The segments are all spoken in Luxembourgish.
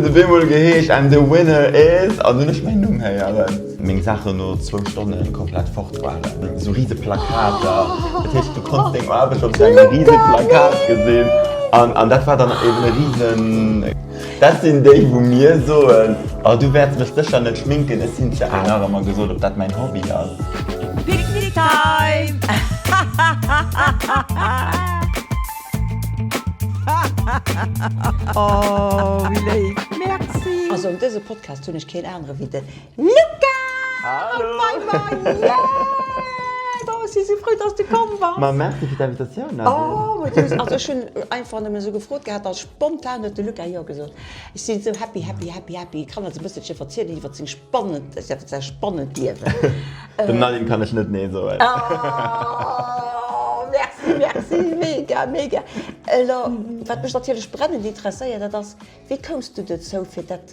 Huet op eemol geheescht, and the winner is, an hunn ech mäin Numm héieren. Meng Saachen no zwou Stonne komplett fort waren. Esou rise Plakater, dat heescht du konns deng Aarbecht op esou engem rise Plakat gesinn. An, an dat war dann eben e risen. Dat sinn déi wou mir soen, oh du wäerts mech sécher net schminken, ech sinn ze al. Nach ëmmer gesot, ob dat mäin Hobby ass. Picnic time! Oh, wéi léif! Merci! Also an dëse Podcast hunn ech keen anere wéi de Luca! Hallo! Bei mer! Yeah! Oh, ech si sou frou, dass du komm bass! Ma merci fir d'Invitatioun, Nadine! Oh, ma du, also ech hunn einfach nëmmen esou gefrot gehat a spontan huet de Luca jo gesot. Ech sinn esou happy, happy, happy, happy. Kann eis e bësselche verzielen iwwer seng spannend, iwwer säi spannend Liewen. Dem Nadine kann ech net nee soen. Oh, merci, merci, mega, mega. Elo, wat mech natierlech brennend interesséiert, dat ass, wéi koums du dozou, fir dat,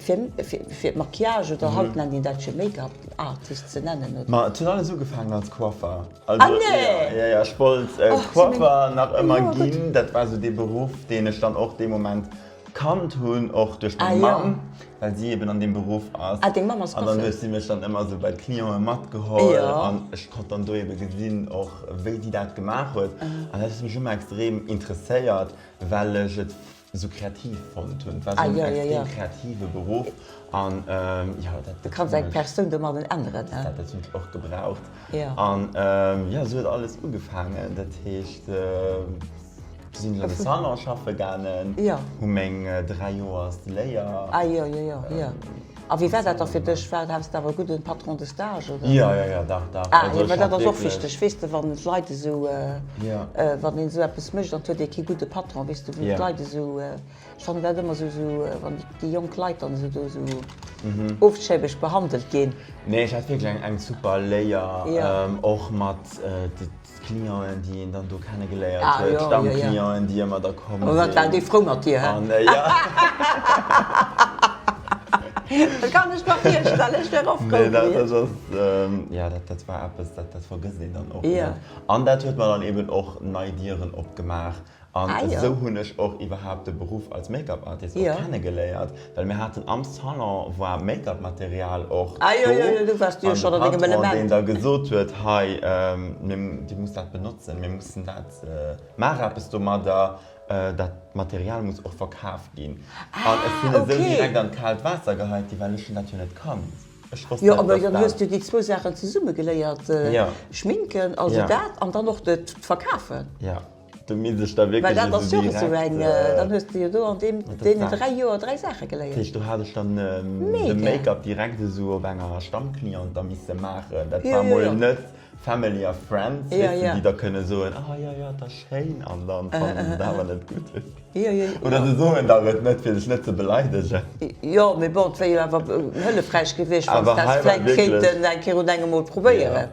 fir, fir Maquillage oder haut nennt een dat jo Make-up Artist ze nennen, oder? Ma et huet alles ugefaangen als Coiffer. Ah, Also, nee! jo, jo, ech wollt Coiffer nach ëmmer ginn. Dat war esou dee Beruff, deen ech dann och dee Moment Kannt hunn, och duerch meng Mamm, well si eben an deem Beruff ass. Ah, deng Mamm ass An dann huet si mech dann ëmmer esou bei d'Clienten matgeholl an ech konnt dann do ebe gesinn och, wéi si dat gemaach huet. An dat huet mech ëmmer extrem interesséiert, well ech et esou kreativ fonnt hunn. Et war esou en extrem kreative Beruff an jo, dat. Du kanns eng Persoun domadden änneren, he? Dat hunn ech och gebraucht. An jo, esou huet alles ugefaangen. Dat heescht. Du sinn ech an de Salon schaffe gaangen, hu meng 3 Joers Léier. Ah jo, jo, jo, jo. A wéi war dat da fir dech? War, haas de awer e gudden Patron de stage, oder? Jo, jo, jo, dach, dach. Ah jo, well dat ass och wichteg, weess de, wann d'Leit esou, wann een esou eppes mécht an et huet ee kee gudde Patron, weess de, wou d'Leit esou, ech fannen dat ëmmer esou, esou, wann déi jonk Leit dann esou do esou ofschäbeg behandelt ginn. Nee, ech hat wierklech eng super Léier, och mat D'Clienten, déi een dann do kennegeléiert huet, d'Stammclienten, déi ëmmer da komm sinn. Wat waren déi frou mat dir, hä? An ja. Dat kann ech mer virstellen, ech wär och frou Nee, dat gewiescht. ass, ja, dat, dat war eppes, dat, dat vergësst een dann och net. An dat huet mer dann eben och nei Dieren opgemaach. An esou hunn ech och iwwerhaapt de Beruff als Make-up Artist och kennegeléiert, well mir haten am Salon war Make-up Material och do. An de Patron, deen da gesot huet, hei, dir musst dat benotzen, mir mussen dat, maach eppes domadder, dat Material muss och verkaf ginn. An ech sinn esou direkt an d'kaalt Waasser geheit ginn, well ech hunn dat jo net kannt. Ech wosst Jo, net, awer dass dann hues dat. du déi zwou Saachen zesumme geléiert, Schminken, also dat, an dann och d'Verkafen. Jo. Do misst ech da wierklech Well dat ass esou jo och esou direkt. eng, dann hues de jo do an deem, deenen 3 Joer 3 Saache geléiert. Dat heescht, do hat ech dann de Make-up direkt esou op enger Stammcliente da misse maachen. Dat war mol net Family a Friends, weess de, déi da kënne soen, ah jo, jo, et ass schéin, an dann fannen se et awer net gutt. Oder se soen der et net, fir dech net ze beleidegen. Jo, mee bon, et wär jo awer hëllefräich gewiescht, wann s de dat vläicht kéinten eng Kéier un engem mol probéieren.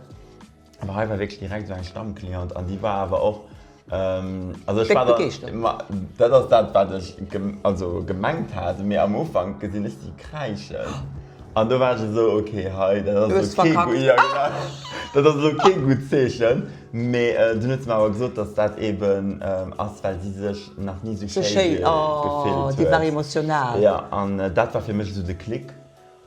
Awer hei war wierklech direkt esou eng Stammcliente an déi war awer och, also ech war da, dat ass dat wat ech also gemengt hat, mee am Ufank gesinn ech si kräischen an do war ech esou ok hei dat ass elo kee gutt, jo genau, dat ass elo kee gutt Zeechen, mee dunn huet se mer awer gesot, datt dat eben ass well si sech nach ni esou schéi gefillt huet. Déi war emotional. Jo an dat war fir mech esou de Klick.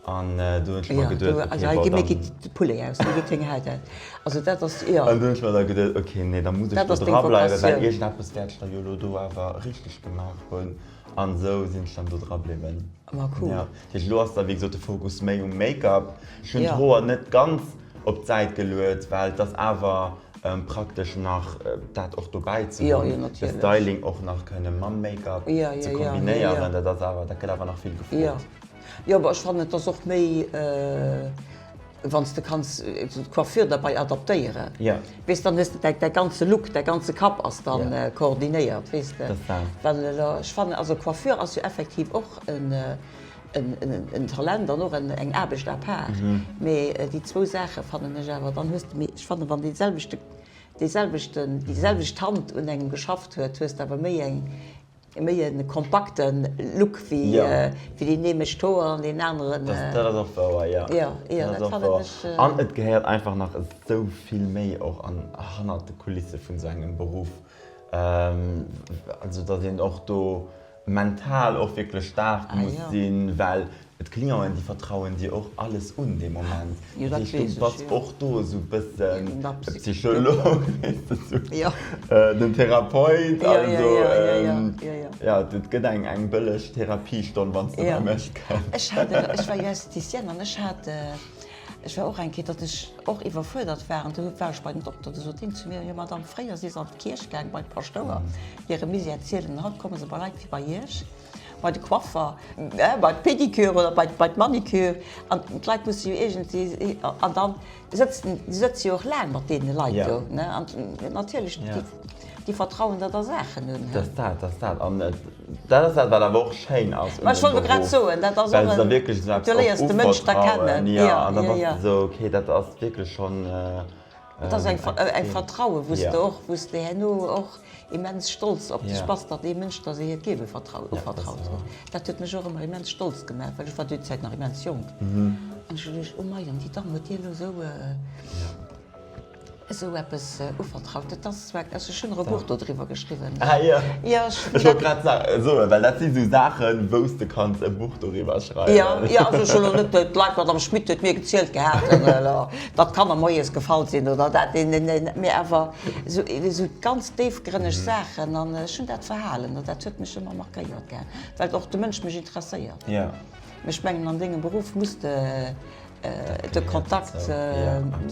An do hunn ech mer geduet, ok, bon, dann. Mir geet de Poulet aus, mir geet deng Haut aus. Also dat ass, jo. An do hunn ech mer da geduet, ok, nee, da muss ech do drableiwen, well iergendeppes wäert ech da jo elo do awer richteg gemaach hunn. An esou sinn ech dann do drabliwwen. Ma cool. Jo, dat heescht, elo ass da wéi gesot de Fokus méi um Make-up. Ech hunn d'Hoer net ganz op d'Säit geluet, well et ass awer praktesch nach dat och dobäi ze hunn, de Styling och nach kënne mam Make-up ze kombinéieren. Dat ass awer, dat gëtt awer nach vill gefrot. Jo, ma ech fannen et ass och méi wann s de kanns d'Coiffure derbei adaptéieren. Weess, dann hues de däi däi ganze Look, däi ganze Kapp ass dann koordinéiert, weess de. Well elo, ech fannen, also Coiffure ass jo effektiv och en en Talent an och en eng Aarbecht à part. Mee déi zwou Saache fannen ech awer, dann hues de méi, ech fannen, wann dee selwechte dee selwechten déi selwecht Hand un engem geschafft huet, hues de awer méi eng Méi e kompakte Look wéi deen ee mécht d'Hoer an deen aneren. Dat ass och wouer, jo. Jo, jo, dat fannen ech. An et gehéiert einfach nach esou vill méi och an hannert de Kulisse vun esou engem Beruff. Also datt een och do. mental och wierklech staark muss sinn, well d'Clienten, déi vertrauen dir och alles un dee Moment. Dat heescht, du bass och do esou e bëssen e Psycholog, weess de, esou den Therapeut. Also jo, et gëtt eng eng bëlleg Therapiestonn, wann s de bei mech kënns. Ech hat, ech war jo Estheticienne an ech hat, ech war och eng Kéier, datt ech och iwwerfuerdert war an du war ech bei den Dokter, du sot deen zu mir, jo Madame, fréier si se an d'Kierch gaang bei d'Paschtouer hire Misär zielen an haut komme se bei Leit wéi bei Iech, bei de Coiffer, bei d'Pédicure oder bei bei d'Manicure an d'Leit musse jo iergendwéi an dann sëtzen, déi sëtze jo och laang mat deene Leit do, ne, an natierlech déi vertrauen der da Saachen un. Dat ass dat, dat ass dat an dat ass dat wat awer och schéin ass un Ma ech dem wollt elo grad Beruff, soen, dat ass well och se der en, wierklech esou du eppes och léiers de Mënsch da uvertrauen, kennen, jo, jo, an da jo, bass jo. de esou, okay, dat ass wierklech schonn. Et ass eng eng Vertraue wou s de och, wou s de herno och immens stolz op dech bass, datt ee Mënsch der hiert Liewe vertraut, uvertraut huet. Dat huet mech och ëmmer immens stolz gemaach, well ech war déi Zäit nach immens jonk an ech hu geduecht, oh mei, an déi Damm huet dir elo esou esou eppes uvertraut. Dat ass zwar, ech hunn och e Buch dodriwwer geschriwwen. Ah jo, Jo, ech ech wollt grad soen, well dat si sou Saachen, wou s de kanns e Buch doriwwer schreiwen. Jo, jo, also ech hunn elo net d'Leit, d'Madame Schmit huet mir gezielt gehat, datt d'Kanner moies gefall sinn oder dat, neen, neen, mee awer esou, esou ganz déifgrënneg Saachen an ech hunn dat verhalen an dat huet mech ëmmer markéiert gehat, well och de Mënsch mech interesséiert. Mee ech mengen, an dengem Beruff muss de de Kontakt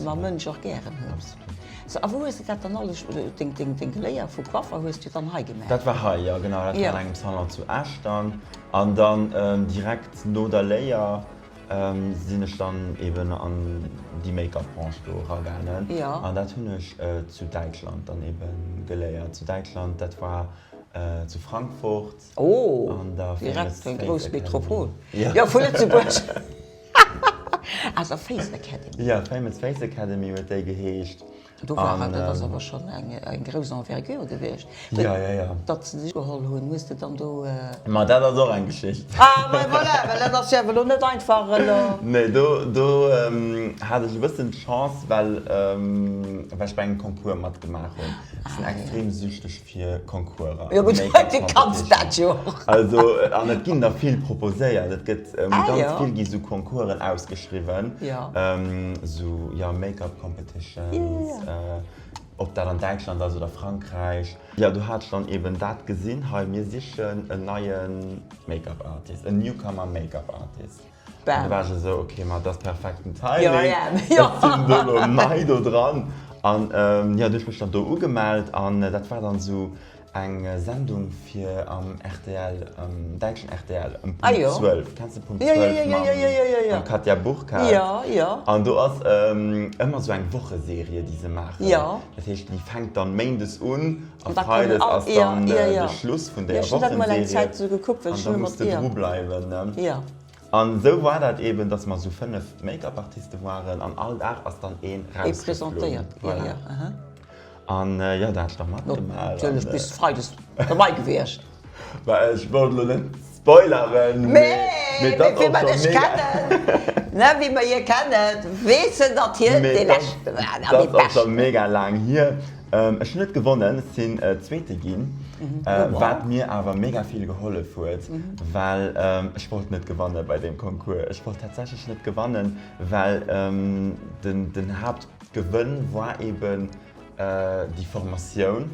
mam Mënsch och gären hunn. Sou, a wou hues de dat dann alles, deng, deng, deng Léier vu Coiffer hues du dann hei gemaach? Dat war hei, jo genau, dat war an engem Salon zu Esch dann. An dann direkt no der Léier sinn ech dann eben an déi Make-up-Branche do eragaangen. An dat hunn ech zu Däitschland dann eben geléiert. Zu Däitschland, dat war zu Frankfurt. Oh, direkt eng grouss Metropol. Jo, vu Lëtzebuerg. Also Face Academy. Jo, Famous Face Academy huet déi geheescht. Do war dat ass awer schonn eng grouss Envergure gewiescht. Jo, jo, jo. Datt se dech geholl hunn, hues de dann do. Ma dat ass och eng Geschicht. Ah, ma voilà, well dat ass jo awer elo net einfach elo. Nee, do, do hat ech e bëssen d'Chance, well, well ech bei engem Concours matgemaach hunn. Ech sinn extrem süchteg fir Concourser. Jo gutt, du kanns dat jo och. Also, an et ginn der vill proposéiert. Et gëtt ganz vill gi sou Concoursen ausgeschriwwen. Sou, jo, Make-up Competitions, ob dat an Däitschland ass oder Frankräich. Jo, do hat ech dann eben dat gesinn, hei mir sichen en neie Make-up Artist, en Newcomer Make-up Artist. An du war ech esou, ok, ma dat ass perfekten Timing, ech sinn do elo nei do dran. An jo, du hu ech mech dann do ugemellt an dat war dann esou eng Sendung fir am rtl, am däitschen rtl ëm Punkt 12. Kenns de Punkt 12 mam Katja Burkhardt? An do ass ëmmer esou eng Wocheserie, déi se maachen. Dat heescht, déi fänkt dann méindes un a freides ass dann de Schluss vun där Wochenserie an da muss de drubleiwen, ne? An esou war dat eben, dass mer esou 5 Make-up-Artiste waren an all Dag ass dann een rausgeflunn. Voilà. An jo, da hat ech da matgemaach. Natierlech bis Freides dobei gewiescht. Bah, ech wollt elo net spoileren, mee mee et ass och scho mega. Ne, wéi mer hie kennen, weess en, datt hien dee Leschte war an dee Et ass och scho Beschten. mega laang hier. Ech hunn net gewonnen, ech sinn Zweete ginn, wat mir awer mega vill gehollef huet, well ech wollt net gewanne bei deem Concours. Ech wollt tatsächlech net gewannen, well den Haaptgewënn war eben déi Formatioun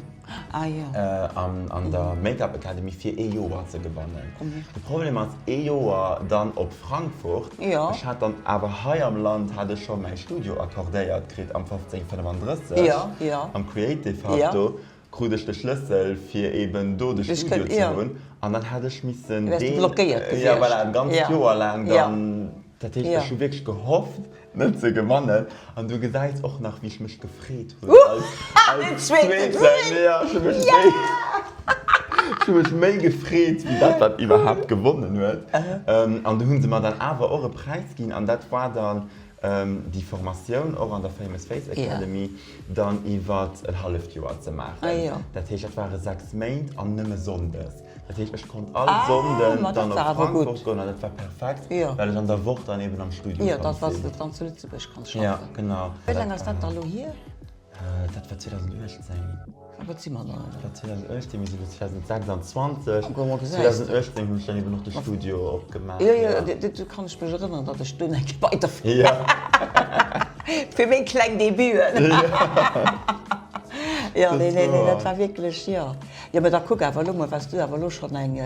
an der Make-up Academy fir ee Joer ze gewannen. De Problem ass, ee Joer dann op Frankfurt, ech hat dann awer hei am Land hat ech scho mäi Studio accordéiert kritt am 1535 am Creative Hub, do krut ech de Schlëssel fir eben do de Studio ze hunn an dann hat ech missen deen, jo voilà, e ganzt Joer laang dann, dat heescht ech hu wierklech gehofft net ze gewannen an du gesäis och nach wéi ech mech gefreet hunn als Zweeten, jo ech hu mech méi ech hu mech méi gefreet wéi dat wat iwwerhaapt gewonnen huet an du hu se mer dann awer och e Präis ginn an dat war dann déi Formatioun och an der Famous Face Academy dann iwwert en halleft Joer ze maachen, dat heescht dat ware 6 Méint an nëmme Sonndes. Dat heescht, ech konnt all Sonnden dann op Frankfurt goen an dat war perfekt, well ech an der Woch dann eben am Studio konnt sinn. Jo, dass du dann zu Lëtzebuerg kanns schaffen. Jo, genau. Wéi laang ass dat da lo hier? Dat war 2018. A wat si mer dann elo? Dat war 2018, mir si lo 2026. 2018 hunn ech dann eben och de Studio opgemaach. Jo, jo, do kann ech mech erënneren, datt ech dunn eng Kéier bei der fir meng kleng Debuten. Jo, nee, nee, nee, dat war wierklech, jo. Jo, mä da kuck awer elo mol, wat s du awer elo schonn eng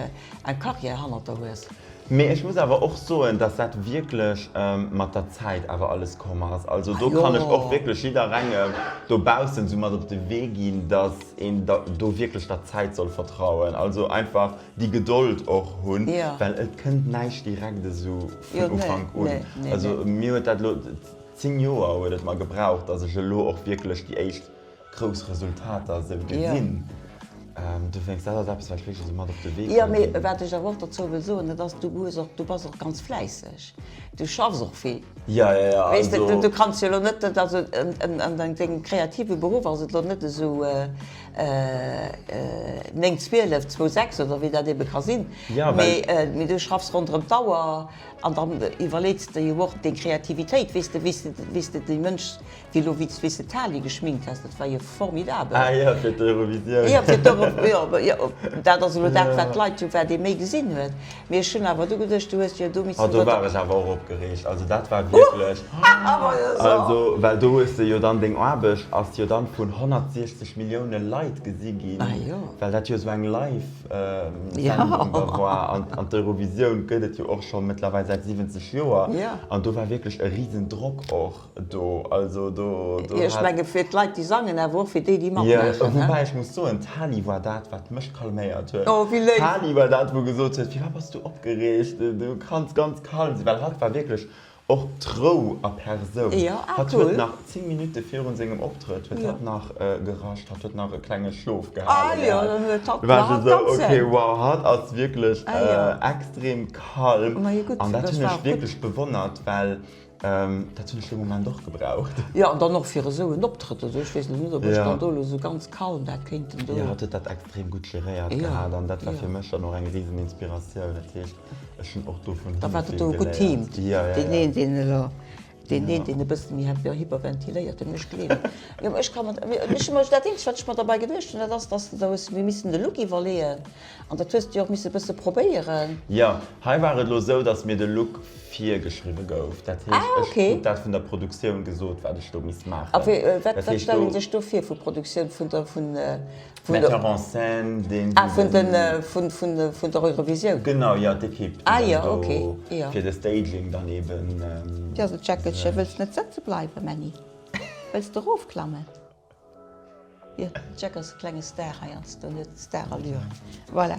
Carrière hannert der hues. Mee ech muss awer och soen, dass dat wierklech mat der Zäit awer alles komm ass. Also do kann ech och wierklech jidderengem dobaussen esou mat op de Wee ginn, dass een do wierklech der Zäit soll vertrauen. Also einfach déi Gedold och hunn, well et kënnt näischt direkt esou vun Ufank un. Also mir huet dat elo 10 Joer huet et mer gebraucht, dass ech elo och wierklech déi éischt grouss Resultater esou gesinn. Dowéinst, dat ass eppes, wat ech wierklech esou mat op de Wee Jo, mee wat ech awer och dozou wëll soen, dat ass, du hues och, du bass och ganz fläisseg, du schaffs och vill. Ja, ja, ja, Weess de, du kanns jo elo net, also an dengem kreative Beruff ass et elo net esou 9, 12, 2, 6 oder wéi dat ebe ka sinn, mee du schaffs ronderëm d'Auer an dann iwwerleets de jo och deng Kreativitéit, weess de, wéi s de déi Mënsch Wéi elo wéi s de d'Tali geschminkt has, dat war jo formidabel. Ah jo, fir d'Eurovisioun. Jo, fir d'Euro, jo, jo, dat ass elo dat, wat d'Leit jo, wat ee méi gesinn huet. Mee ech hunn awer du geduecht, du hues jo do missen. Oh, do war ech awer och opgereegt. Also dat war wierklech, also well do hues de jo dann, deng Aarbecht ass jo dann vun 160 Millioune Leit gesi ginn, well dat jo esou eng Live-Sendung da war. An d'Eurovisioun gëtt et jo och scho mëttlerweil säit 70 Joer. An do war wierklech e Risendrock och. Do, also do, do Ech menge fir d'Leit déi sangen, awer och fir déi déi matmaachen. Jo, woubäi ech muss soen, d'Tali war dat wat mech calméiert huet. Oh wéi léif! D'Tali war dat wou gesot huet, firwat bass du opgereegt, du kanns ganz kalm sinn, well hatt war wierklech och d'Rou a Persoun. Jo, ah Hatt huet cool. nach 10 Minutte virun sengem Optrëtt huet hatt nach gerascht, hatt huet nach e klenge Schlof Ah gehale jo, gehat. dann huet hatt Do war ech hatt esou, ganz okay, zen. wow, hatt ass wierklech Ah jo. extrem kalm Ma jo gutt, an dat dat hunn war ech och gutt. wierklech bewonnert, well Dat hunn ech dee Moment och gebraucht. Jo, an dann och fir esou en Optrëtt. Also ech weess elo net, ob ech dann do elo esou ganz kalm dat kéinten do. Jo, hatt huet dat extrem gutt geréiert gehat an dat war fir mech dann och eng risen Inspiratioun. Dat heescht, ech hunn och do vun Da him war dat vill do gutt geléiert. teamt. Jo, jo, Deen jo. een, deen elo, deen een, deen e bësse méi hyperventiléiert, deen ech gleewen. Jo, mä ech ka mer, ech hu mer, dat eenzegt, wat ech mer derbäi geduecht hunn, dat ass, dass de der hues missen de Look iwwerleeën an dat hues de jo och misse bësse probéieren. Jo, hei war et elo esou, dass mir de Look virgeschriwwe gouf. Dat heescht, Ah, ech okay. krut dat vun der Produktioun gesot, wat ech do misst maachen. A wéi, wat, Dat wat heescht, stellen do. sech do vir vu Produktioun vun der, vun, vun der. Metteur en scène, deen, Ah, deen vun den, den. vun, vun, vun der Eurovisioun? Genau, jo, d'Ekipp, déi Ah dann jo, do okay, jo. fir de Staging dann eben Jo, sou Jackelche, suergt. wëlls net sëtze bleiwen, Männi? Wëlls de erofklammen? Jo, den Jack ass e klenge Star heiansdo, en huet Starallüren. Voilà.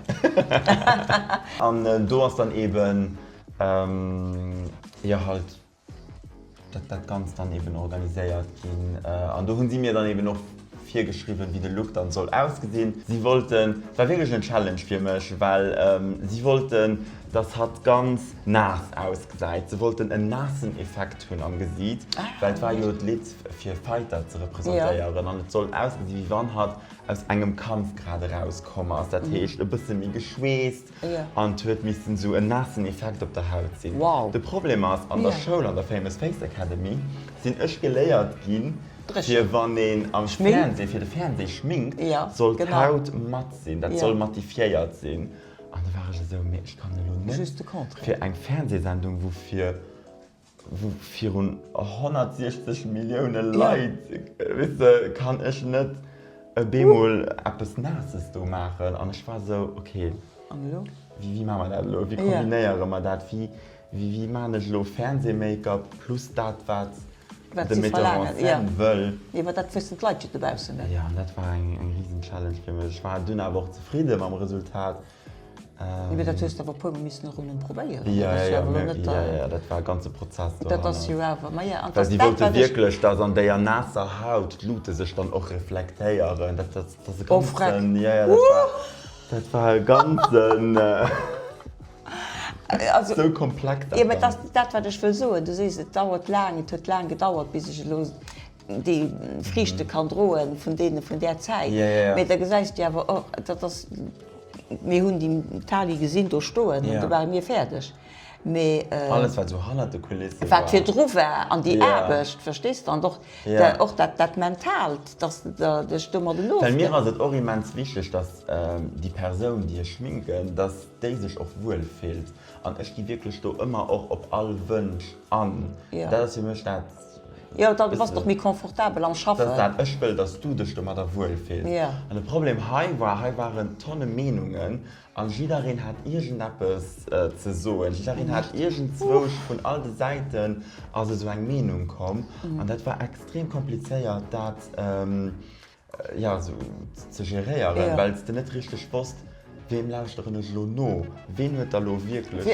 An do ass dann eben, jo halt dat dat Ganzt dann eben organiséiert ginn. An do hunn si mir dann eben och virgeschriwwen, wéi de Look dann soll ausgesinn. Si wollten, et war wierklech en Challenge fir mech, well si wollten, dass hatt ganz naass ausgesäit. Se wollten en naassen Effekt hunn am Gesiit, well et war jo d'Lidd fir Fighter ze representéieren an et sollt ausgesi wéi wann hatt aus engem Kampf grad erauskomm ass, dat heescht e bësse méi geschweesst an et huet missen esou en naassen Effekt op der Haut sinn. De Problem ass, an der Schoul, an der Famous Face Academy, sinn ech geléiert ginn, fir wann een am Fernseh, fir de Fernseh schminkt, soll d'Haut matt sinn, dat soll mattifiéiert sinn. An da war ech esou, mee ech kann elo net fir eng Fernsehsendung, wou fir wou virun 160 Millioune Leit, weess de, kann ech net bemol eppes Naasses do maachen. An ech war esou, ok, wéi maache mer dat elo, wéi kombinéiere mer dat, wéi, wéi maachen ech elo Fernseh-Make-up plus dat, wat de Metteur en scène wëll. Jo, mä dat wëssen d'Leit jo dobaussen net. Jo, an dat war eng risen Challenge fir mech. Ech war dunn awer och zefridde mam Resultat. Jo, mee dat hues de awer e puermol missen och erëm probéieren. Jo, jo, jo, jo, dat war e ganze Prozess dohanner. Dat ass jo awer, ma ja, an Well si wollte wierklech, dass an déier naasser Haut d'Lute sech dann och reflektéieren. Dat ass e ganzen, jo, jo, dat war, dat war e ganzen, sou komplex dat. Jo, mä dat ass dat, wat ech wëll soen. Du sees, et dauert laang, et huet laang gedauert, bis ech elo déi Friichte kann droen vun deene vun där Zäit. Mee da gesäis de awer och, dat ass, mir hunn déi Tali gesinn do stoen an du ware mir fäerdeg. Mee. Alles wat esou hannert de Kulisse war. Wat virdru war an déi Aarbecht, verstees de, an och och dat dat Mentaalt, dass de dech domadden Well mir ass et och immens wichteg, dass déi Persoun, déi ech schminken, dass déi sech och wuel fillt. An ech gi wierklech do ëmmer och op all Wënsch an. Dat ass fir mech dat. Jo, da bass de och méi confortabel am Schaffen. Dat ass dat. Ech wëll, dass du dech domadder wuel fills. An de Problem hei war, hei waren Tonne Meenungen a jiddereen hat iergendeppes ze soen. Jiddereen hat iergendzwousch, vun all de Säiten ass esou eng Meenung komm. An dat war extrem komplizéiert, dat. jo, esou ze geréieren, well s de net richteg wosst, weem lauschteren ech elo no, ween huet da lo wierklech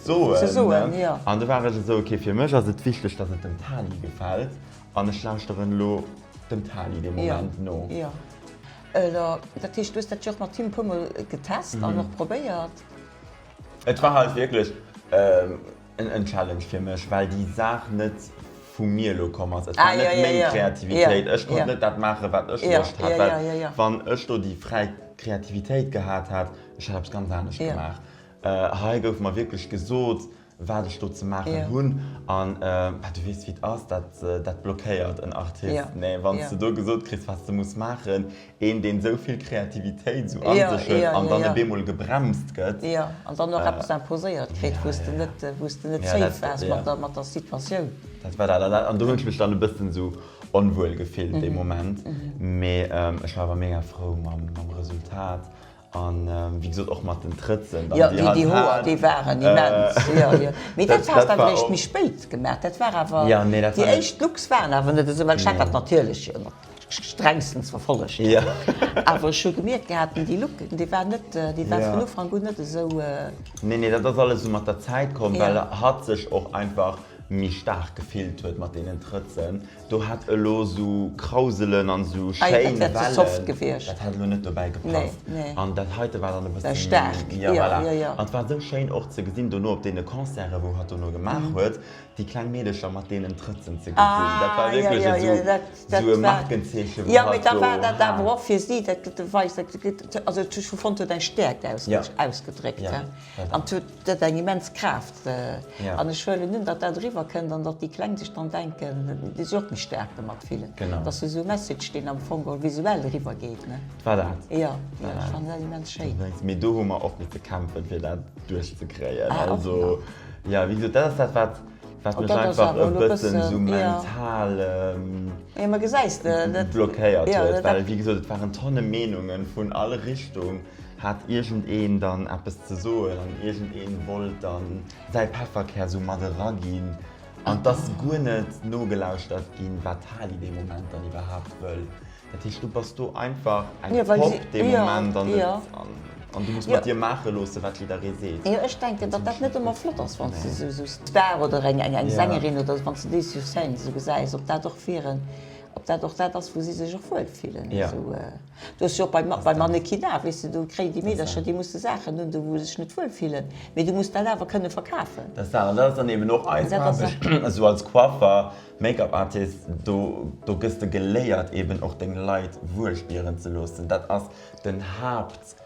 do ze soen. An du war ech esou, ok, fir mech ass et wichteg, datt et dem Tali gefält an ech lauschteren elo dem Tali dee Moment no. Jo, dat heescht, du hues dat jo och mat him e puermol getest an och probéiert? Et war halt wierklech En Challenge fir mech, well déi Saach net vu mir elo komm ass. Et war net meng Kreativitéit. Ech konnt net dat maachen, wat ech Loscht hat, well wann ech do déi fräi Kreativitéit gehat hätt, ech hätt eppes ganz anescht gemaach. Hei gouf mer wierklech gesot, wat ech do ze maachen hunn. An du weess, wéi et ass, dat blockéiert en Artist. Nee, wann s de do gesot kriss, wat s de muss maachen, Een deen sou vill Kreativitéit sou an sech huet an dann op eemol gebremst gëtt. Jo, an dann och eppes imposéiert kritt, wou s de net, wou s de net safe waars mat der, mat der Situatioun. Dat war dat. An do hunn ech mech dann e bëssen sou onwuel gefillt dee Moment. Mee ech war awer mega frou mam, mam Resultat an wéi gesot och mat den Trëtzen dann, déi hatt hat. Jo, déi Hoer, déi waren immens, jo, jo. Mee dat has de awer eréischt méi spéit gemaach. Dat war awer, déi éischt Looks waren awer net esou, well ech hat dat natierlech strengstens verfollegt. Ja. Awer ech hu gemierkt gehat, déi Look, déi war net, déi war vun Ufank un net esou. Nee, nee, dat ass alles esou mat der Zäit komm, well hatt sech och einfach méi staark gefillt huet mat deenen Trëtzen. Do hätt elo esou Krauselen an esou schéin Wellen, dat wär ze soft gewiescht. Dat hätt elo net dobäi gepasst. An dat heite war dann e bësse méi staark. Ja, voilà. An et war esou schéin och ze gesinn dono op deene Concerten, wou hatt dono gemaach huet, déi kleng Meedecher mat deenen Trëtzen ze gesinn. Dat war wierklech esou. Dat Sou e Markenzeechen, wou Jo, mee hatt da do war dat awer hat. och fir si, dat weist, dat gëtt, also ech hu fonnt, huet eng Stäerkt ausgedréckt, Ja, he, an huet dat eng immens Kraaft. Ja. An ech huelen un, datt dat eriwwer kënnt an datt déi Kleng sech dann denken, déi sech och méi staark domat fillen. Genau. Dat ass jo esou e Message, deen am Fong geholl visuell eriwwer geet, ne? Et war dat. Jo, jo, ech fannen dat immens schéin. Mee do hu mer och misse kämpfen, fir dat duerchzekréien. Ah, och nach. Also, jo, wéi gesot, dat ass dat, wat. Wat mech einfach e bëssen esou mental blockéiert huet, well wéi gesot, et waren Tonne Meenungen vun all Richtung, hat iergendeen dann eppes ze soen an iergendeen wollt dann säi Pefferkär esou mat eraginn an 't ass guer net nogelauschtert ginn, wat d'Tali dee Moment dann iwwerhaapt wëll. Dat heescht, du bass do einfach eng Popp dee Moment an an du muss mat dir maache loosse wat jidderee seet. Jo, ech denken, datt dat net ëmmer flott ass, wann s de esou Star oder eng eng Sängerin oder wann s de déi sur scène esou gesäis, ob dat och fir en, ob dat och dat ass, wou si sech och wuel fillen. Esou, du hues jo och bei bei Mannequinat, weess de, do kréien déi Meedercher, déi musse Saachen un, do wou se sech net wuel fillen, mee du muss dat awer kënne verkafen. Dat ass dat, an dat ass dann eben och eis Aarbecht esou als Coiffer, Make-up Artist, do do gëss de geléiert eben och deng Leit wuel spieren ze loossen. Dat ass den Haapt,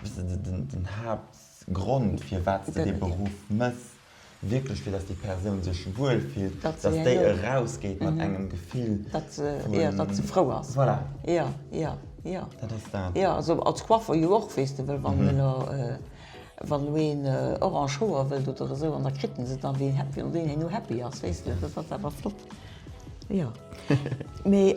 weess de, den den Haaptgrond firwat s de dee Beruff mëss, wierklech fir dass déi Persoun sech wuel fillt, dass déi erausgeet mat engem Gefill vun, jo, datt se frou ass. Voilà. Jo, jo, jo. Dat ass dat. Jo, also als Coiffer jo och, weess de, well wann elo Wann elo een orange Hoer wëllt oder esou an da kritt en se dann, wéi wann deen herno happy ass, weess de, dat ass awer flott. Jo. Mee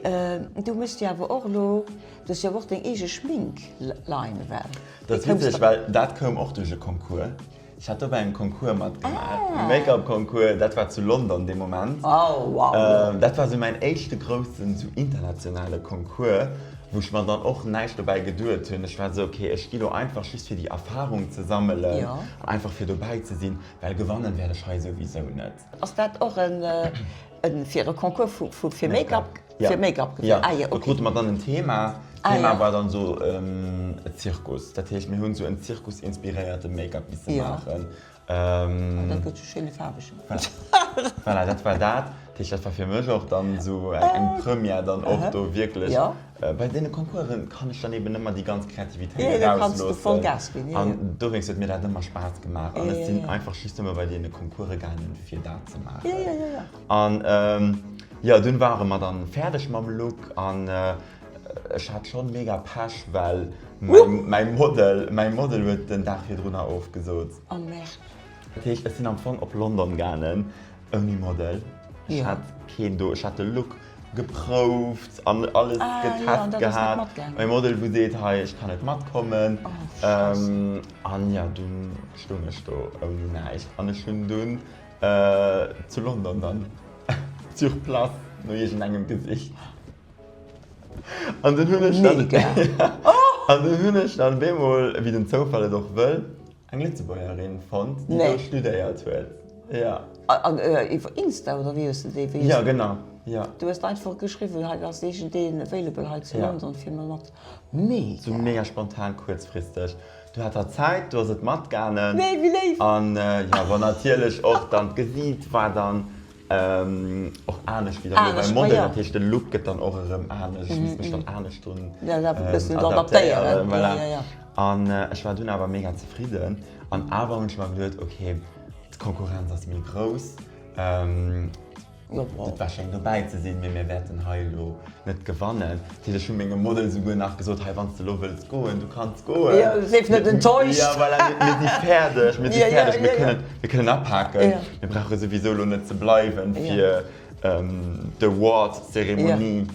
du méchs jo awer och elo, du hues jo awer och deng eege Schmink-Line ewell. Dat ass witzeg, well dat koum och duerch e Concours. Ech hat do bei engem Concours matgemaach, e Make-up-Concours, dat war zu London dee Moment. Oh wow! Dat war esou mäin éischte groussen, esou internationale Concours. Wou ech mer dann och näischt dobäi geduet hunn. Ech war esou, ok, ech gi lo einfach just fir déi Erfarung ze sammelen an einfach fir dobäi ze sinn, well gewannen wäert ech hei souwisou net. Ass dat och en fir e Concours vu fir Make-up? Fir Make-up gewiescht? Ah jo, ok. Do krute mer dann en Thema. D'Thema war dann esou Zirkus. Dat heescht, mir hunn esou en Zirkus-inspiréierte Make-up misse maachen. Ähm, dat gëtt jo schéine faarwegen. Voilà, dat war dat. Dat heescht, dat war fir mech och dann esou eng Première, dann och do wierklech. Bei deene Concoursen kann ech dann eben ëmmer déi ganz Kreativitéit erausloossen. An dowéinst huet mir dat ëmmer Spaass gemaach. An ech sinn einfach just nëmme bei deene Concourse gaangen, fir dat ze maachen. An jo, dunn ware mer dann fäerdeg mam Look an ech hat schonn mega Pech, well mäi Model, mäi Model huet den Dag virdrunner ofgesot. Dat heescht, ech sinn am Fong op London gaangen ouni Model. Ech hat keen do. Ech hat de Look geprouft an alles getest gehat. Mäi Model wou seet, hei ech kann net matkommen. An jo, dunn stoung ech do ouni näischt an ech hunn dunn zu London dann sur place no iergendengem gesicht. An dunn hunn ech dann, an dunn hunn ech dann bemol, wéi den Zoufall et och wëll, Eng Lëtzebuergerin fonnt, déi do studéiert huet, jo. An iwwer Insta oder wéi hues de déi? Jo, genau, jo. Du hues einfach geschriwwen, hei ass iergendeen available hei zu London fir mol mat. Mega! Sou mega spontan, kuerzfristeg. Du hat hatt Zäit, du ass et matgaangen. Nee, wéi léif! An jo, bon natierlech och dann d'Gesiit war dann Och anescht wéi dann elo beim Model, dat heescht de Look gëtt dann och erëm anescht, ech misst mech dann anescht drun adaptéieren, voilà. An ech war dunn awer mega zefridden an awer hunn ech mer geduet, ok, d'Konkurrenz ass méi grouss, et war schéin dobäi ze sinn, mee mir wäerten hei elo net gewannen. Dat heescht ech hu mengem Model souguer nach gesot, hei wann s de elo wëlls goen, du kanns goen. Jo, sief net enttäuscht. Jo, voilà, mir si fäerdeg, mir si fäerdeg, mir kënnen, mir kënnen apaken. Mir brauche souwisou elo net ze bleiwen fir d'Award-Zeremonie,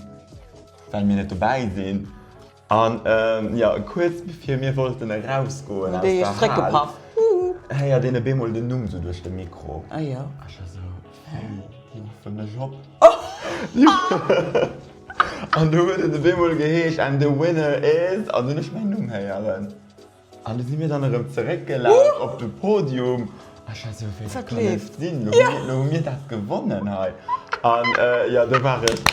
well mir net dobäi sinn. An jo, kuerz bevir mir wollten erausgoen aus der Hal, héiert een op eemol den Numm sou duerch de Mikro. A ech war sou, Wéi, déi ruffe mech op? An du huet et op eemol geheescht, And the winner is. An dunn hu ech mäin Numm héieren. An du si mir dann erëm zeréckgelaf op de Podium. A ech war esou, wéi, dat kann net sinn, lo hu mir, lo hu mir dat gewonnen hei. An jo, do war ech,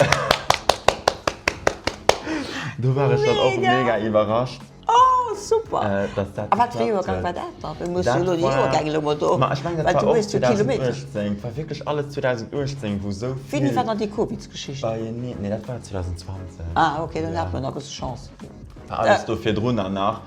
do war ech dann och mega iwwerrascht. Oh, super! Dass dat A wat fir e Joergang war dat dann? Du muss jo elo déi Joergäng elo mol do, Ma ech mengen, dat war och 2018. Et war wierklech alles 2018, wou esou vill. Wéini war dann déi Covidsgeschicht? Beieneen, nee, dat war 2020. Ah, okay, dann hat mer nach e bësse Chance. War alles do virdrunner nach.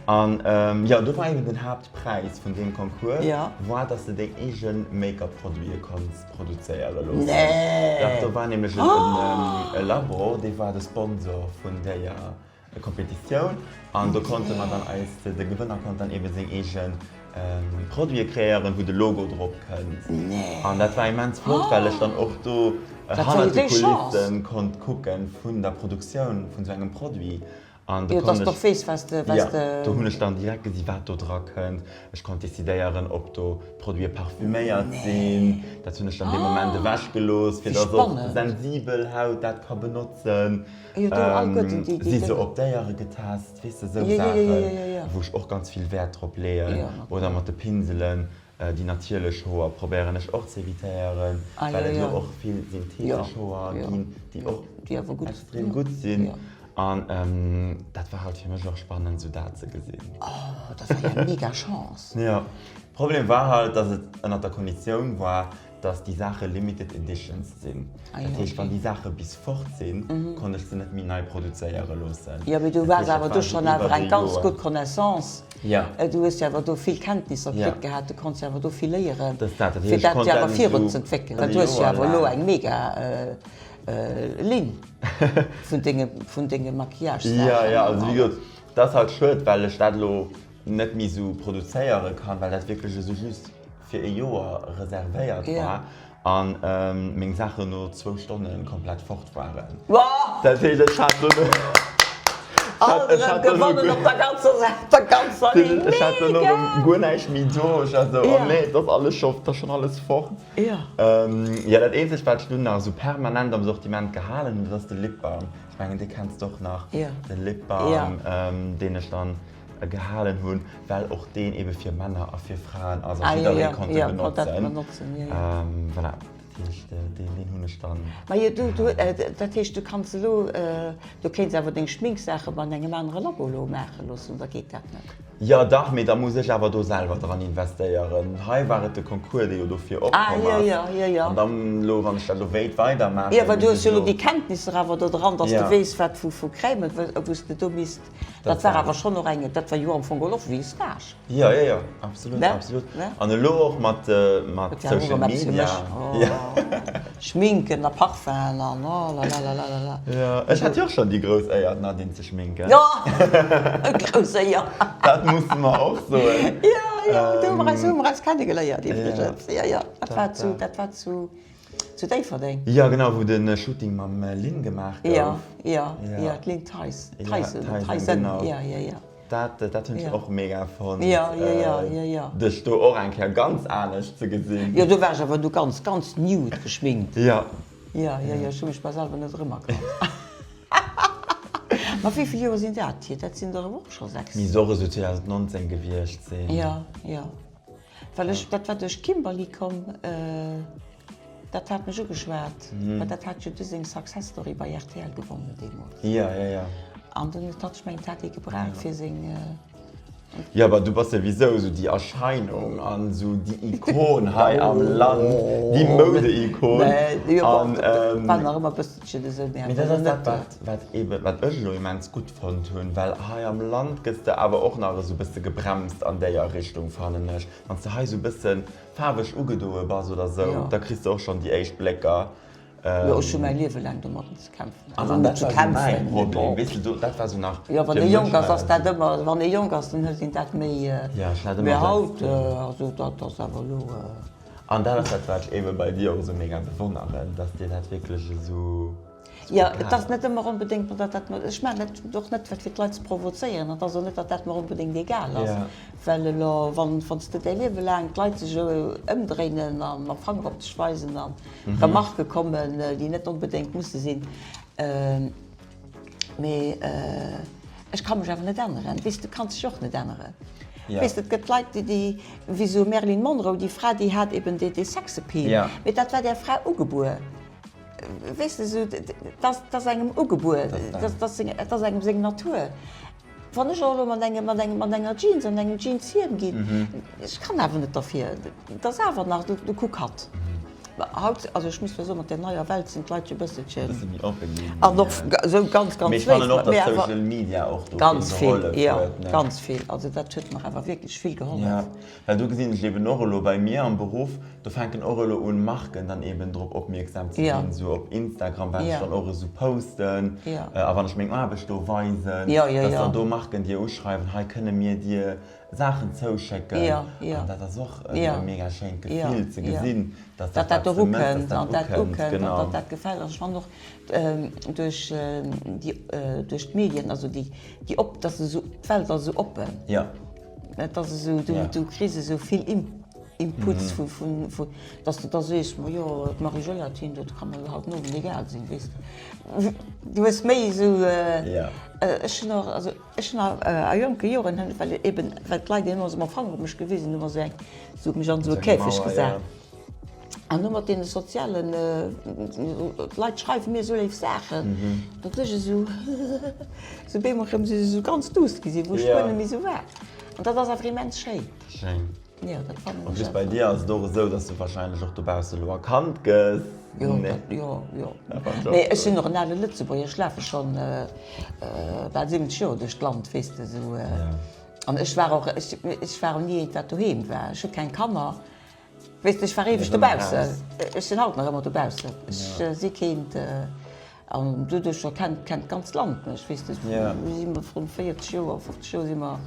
An jo, do war eben den Haaptpräis vun deem Concours, war dass de deng eege Make-up-Produite konns produzéiere loossen. Dach, do war nämlech e Labo, dee war de Sponsor vun déier Competitioun. An do konnte mer dann eis, de Gewënner konnt dann eben seng eege Produite kreéieren, wou de Logo drop kënnt. An dat war immens flott, well ech dann och do hannert de Kulissen konnt kucken vun der Produktioun vun esou engem Produit. An do konnt ech, jo, do hunn ech dann direkt gesi wat do dra kënnt. Ech konnt decidéieren, ob do d'Produite parfüméiert sinn. Dat hunn ech dann dee Moment ewech gelooss, fir dass och sensibel Haut dat ka benotzen. Si se op Déiere getest? Weess de, esou Saachen, wou ech och ganz vill Wäert drop leeën. Oder mat de Pinselen, déi natierlech Hoer probéieren ech och z'evitéieren, well et elo och vill synthetesch Hoer ginn, déi och extrem gutt sinn. An dat war halt fir mech och spannend, esou dat ze gesinn. Oh, dat war jo eng mega Chance! Jo, Problem war halt, dass et ënnert der Konditioun war, dass déi Saache limited editions sinn. Dat heescht, wann déi Saache bis fort sinn, konnt ech se net méi nei produzéiere loossen. Jo, mee du waars awer do schonn awer eng ganz gutt Connaissance. Du hues jo awer do vill Kenntnisser kritt gehat, du konns jo awer do vill léieren, fir dat jo awer virun ze entwéckelen. Well du hues jo awer elo eng mega Linn vun denge, vun denge Maquillage-Saachen. Jo, jo, also wéi gesot, dat ass halt schued, well ech dat elo net méi esou produzéiere kann, well dat wierklech esou just fir e Joer reservéiert war an meng Saachen no zwou Stonne komplett fort waren. Dat heescht ech hat dono ech hat dono erëm guer näischt méi do. Ech war esou, oh nee, et ass alles scho, et ass schonn alles fort. Jo, dat eenzegt wat ech dunn nach esou permanent am Sortiment gehalen hunn, dat ass de Lip Balm. Ech mengen dee kenns de och nach, de Lip Balm, deen ech dann gehalen hunn, well och deen ebe fir Männer a fir Fraen ass a jidderee konnt e benotzen. Voilà. heescht, deen, deen hunn ech dann. Majo, du, du, dat heescht, du kanns elo, du kéints awer deng Schminksaache bei engem anere Labo elo maache loossen, oder geet dat net? Jo, dach, mee da muss ech awer do selwer dran investéieren. Hei war et de Concours, dee jo dofir opkomm ass. An dann elo, wann ech dat elo wéilt weidermaachen, Jo, well du hues jo elo déi Kenntnisser awer do dran, dass du weess, wat vu vu Crèmen, wou s de do misst. Dat war awer schonn och eng, dat war jo am Fong geholl och wéi e Stage. Jo, jo, jo, absolut, absolut. An elo och mat, mat Social Media. Schminken a Parfum'en an oh la la la la la. Jo, ech hat jo och schonn déi grouss Éier, d'Nadine ze schminken. Jo, grouss Éier. Dat musse mer och soen. Jo, jo, do hu mer eis, hu mer eis kennegeléiert iwwregens. Jo, jo, dat war zu, dat war zu, zu Déifferdeng. Jo, genau, wou de Shooting mam Lynn gemaach gouf. Jo, jo, jo, d'Lynn Theis, Theisen, Theisen, jo, jo, jo. Dat, dat hunn ech och mega fonnt, ja, ja, ja, ja, ja. dech do och eng Kéier ganz anescht ze gesinn. Jo, do war ech awer du ganz, ganz nude geschminkt. Ja. Ja, ja, ja, ech hu mech bal selwer net erëmerkannt. Ma wéi vill Joer sinn dat hier? Dat sinn der awer och scho 6. Misst och esou 2019 gewiescht sinn. Ja, ja. Well ech, dat war duerch d'Kimberly komm, dat hat mech ugeschwat, well dat hat jo du seng Success Story bei rtl gewonnen deemools. Ja, ja, ja. An dunn huet hatt, ech mengen, d'hat ee gebraucht fir seng. Jo, awer du bass souwisou esou déi Erscheinung an esou déi Ikon hei am Land, déi Moude-Ikon. Nee, jo, bon, dat war nach ëmmer e bësselchen esou, mee dat ass dat, wat, wat eeben, wat ech elo immens gutt fonnt hunn, well hei am Land gëss de awer och nach esou bësse gebremst an déier Richtung, fannen ech. Wann s de hei esou bësse faarweg ugedoe bass oder esou, da kriss de och schonn déi éischt Blécker. Jo, ech hu mäi Liewe laang domadden ze kämpfen. An dat war esou mäi Problem, weess de, do, dat war esou nach Jo, wann ee jonk ass, ass dat ëmmer, wann ee jonk ass, dann huet een dat méi, mee haut, also dat ass awer elo. An dat ass dat, wat ech eebe bei dir och esou mega bewonneren, dass dir dat wierklech esou. Jo, et ass net ëmmer onbedéngt, datt dat mer, ech maachen dat och net fir d'Leit ze provozéieren, et ass och net, datt dat mer onbedéngt egal ass, well elo wann wann s de däi Liewe laang d'Leit sech ëmdréinen a mam Fanger op dech weisen a Remarquë kommen, déi net onbedéngt musse sinn, mee ech ka mech awer net änneren, weess du kanns dech och net änneren. Weess de, et gëtt Leit, déi, déi, wéi esou Marilyn Monroe, déi Fra, déi hat eben dee Sexappeal, mee dat war där Fra ugebuer. Weess de, esou, dat ass engem ugebuer, dat ass engem seng Natur. Wann ech och elo mat engem, mat engem, mat enger Jeans an engem Jeanshiem ginn, ech kann awer net derfir, dat ass awer nach, du kuck hatt. Haut, also ech muss jo soen, mat där neier Welt sinn d'Leit jo e bësselchen. Bësse méi oppe ginn. An och esou ganz, ganz léif. Mee ech fannen och, datt Social Media och do vill gehollef huet, ne? Ganz vill, also dat huet mer awer wierklech vill gehollef. Well do gesinn ech eben och elo bei mir am Beruff, do fänken och elo un Marken dann eben drop opmierksam ze ginn, esou op Instagram, wat ech dann och esou posten a wann ech meng Aarbecht do weisen, dass dann do Marken dir uschreiwen, hei kënne mir dir Saachen zouschécken. An dat ass och e mega schéint Gefill ze gesinn, dass dat wat s de méchs, dass dat ukënnt. Genau. Datt dat gefält. An ech fannen och duerch déi, duerch d'Medien, also déi op, dass esou, d'Welt ass esou oppen. Et ass esou, du kriss esou vill Inputs vu, vu, dass de da sees, ma jo, d'Marie-Gelatine, dat ka mer jo haut den Owend egal sinn, weess de. Du hues méi esou, ech hunn och, also ech hunn a jonke Joren, well eben, well d'Leit ëmmer esou mam Fanger op mech gewisen hunn, ëmmer esou eng, esou mech an esou e Käfeg gesat. An elo mat deene sozialen, d'Leit schreiwe mir esou léif Saachen, datt ech esou, esou bemol erëm esou ganz duuss gi sinn, wou ech guer net méi esou war. An dat ass awer immens schéin. Schéin. Jo, dat fannen ech. En plus bei dir ass et och esou, datt s du warscheinlech och dobausse elo erkannt gëss. Jo, dat, jo, jo. Mee ech sinn och en ale Lëtzebuerger, ech lafe schonn bal 70 Joer duerch d'Land, weess de, esou. An ech war och, ech, ech war och ni eent, wat doheem war. Ech hu keng Kanner. Weess de, ech war éiweg dobaussen. Ech sinn haut nach ëmmer dobaussen. Ech si keent, an doduercher kennt kennt d'ganzt Land mech, weess de. Mir si mer vrun 40 Joer, 50 Joer si mer,